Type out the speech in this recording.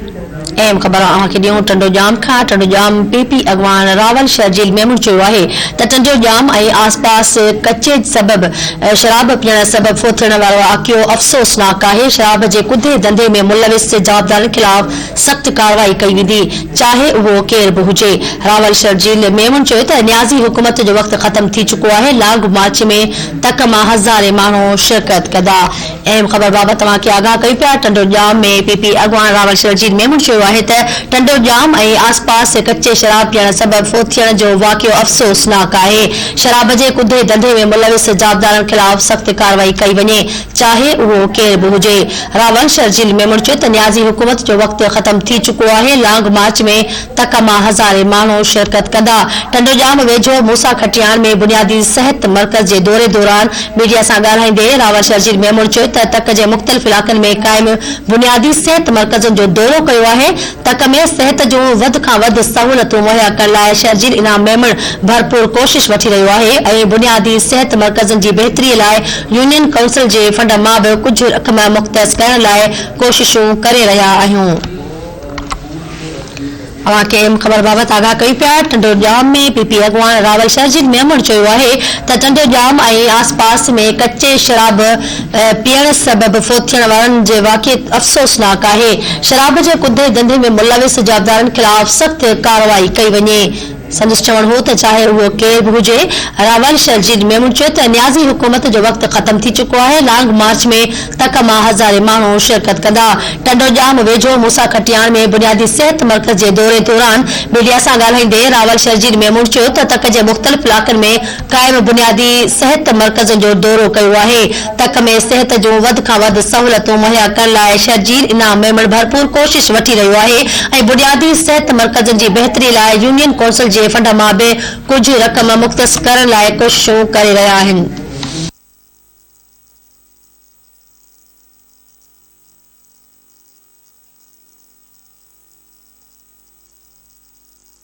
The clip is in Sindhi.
اهم خبر اوهان کي ڏيون ٽنڊوڄام کان، ٽنڊوڄام پي پي اڳواڻ راول شرجيل ميمڻ چيو آهي ته ٽنڊوڄام ۽ آسپاس ڪچي سبب شراب پيئڻ سبب فوت ٿيڻ وارو واقعو افسوسناڪ آهي، شراب جي ڪڌي ڌنڌي ۾ ملوث جوابدارن خلاف سخت ڪارروائي ڪئي ويندي چاهي اهو ڪير به هجي. راول شرجيل ميمڻ چيو ته نيازي حڪومت جو وقت ختم ٿي چڪو آهي، لانگ مارچ ۾ تڪ مان هزارين ماڻهو شرڪت ڪندا. اهم خبر بابت توهان کي آگاهه ڪيون پيا، ٽنڊو ڄام ۾ پي پي اڳواڻ راول شرجيل ميمڻ چيو آهي ته ٽنڊو ڄام ۽ آسپاس ڪچي شراب پيئڻ سبب فوت ٿيڻ جو واقعو افسوسناڪ آهي، شراب جي ڪڌي ڌنڌي ۾ ملوث جوابدارن خلاف سخت ڪارروائي ڪئي وڃي چاهي اهو ڪير به هجي. راول شرجيل ميمڻ چيو ته نيازي حڪومت جو وقت ختم ٿي چڪو آهي، لانگ مارچ ۾ تڪ مان هزارين ماڻهو شرڪت ڪندا. ٽنڊوڄام ويجهو موسيٰ کٽياڻ ۾ بنيادي صحت مرڪز جي دوري دوران ميڊيا سان ڳالهائيندي راول شرجيل ميمڻ چيو ته تڪ جي مختلف علائقن ۾ قائم بنيادي صحت مرڪزن جو دورو ڪيو آهي، تڪ ۾ صحت جون وڌ کان وڌ سهولتون مهيا ڪرڻ لاء شرجيل انعام ميمڻ ڀرپور ڪوشش وٺي رهيو آهي ۽ بنيادي صحت مرڪزن جي بهتري لاء يونين ڪائونسل جي فنڊ مان به ڪجهه رقم مختص ڪرڻ لاء ڪوششون ڪري رهيا آهيون. اوهان کي اهم خبر بابت آگاهه ڪيون پيا، ٽنڊو ڄام ۾ پي پي اڳواڻ راول شرجيل ميمڻ چيو آهي ته ٽنڊو ڄام ۽ آس پاس ۾ ڪچي شراب پيئڻ سبب فوت ٿيڻ وارن جي واقعي افسوسناڪ آهي، شراب جي ڪڌي ڌنڌي ۾ ملوث جوابدارن خلاف سخت ڪارروائي ڪئي وڃي. سندس چوڻ هو ته چاهي اهو ڪير به هجي، راول شرجيل ميمڻ چيو ته نيازي حڪومت جو وقت ختم ٿي چڪو آهي، لانگ مارچ ۾ تڪ مان هزارين ماڻهو شرڪت ڪندا. ٽنڊوڄام ويجهو موسيٰ کٽياڻ ۾ بنيادي صحت مرڪز جي دوري دوران ميڊيا سان ڳالهائيندي راول شرجيل ميمڻ چيو ته تڪ جي مختلف علائقن ۾ قائم بنيادي صحت مرڪزن جو دورو ڪيو آهي، تڪ ۾ صحت جون وڌ کان وڌ سهولتون مهيا ڪرڻ لاء شرجيل انعام ميمڻ ڀرپور ڪوشش وٺي رهيو آهي ۽ بنيادي صحت مرڪزن جي بهتري لاء يونين ڪونسل جي فنڊ مان به ڪجهه رقم مختص ڪرڻ لاء ڪوششون ڪري رهيا آهن.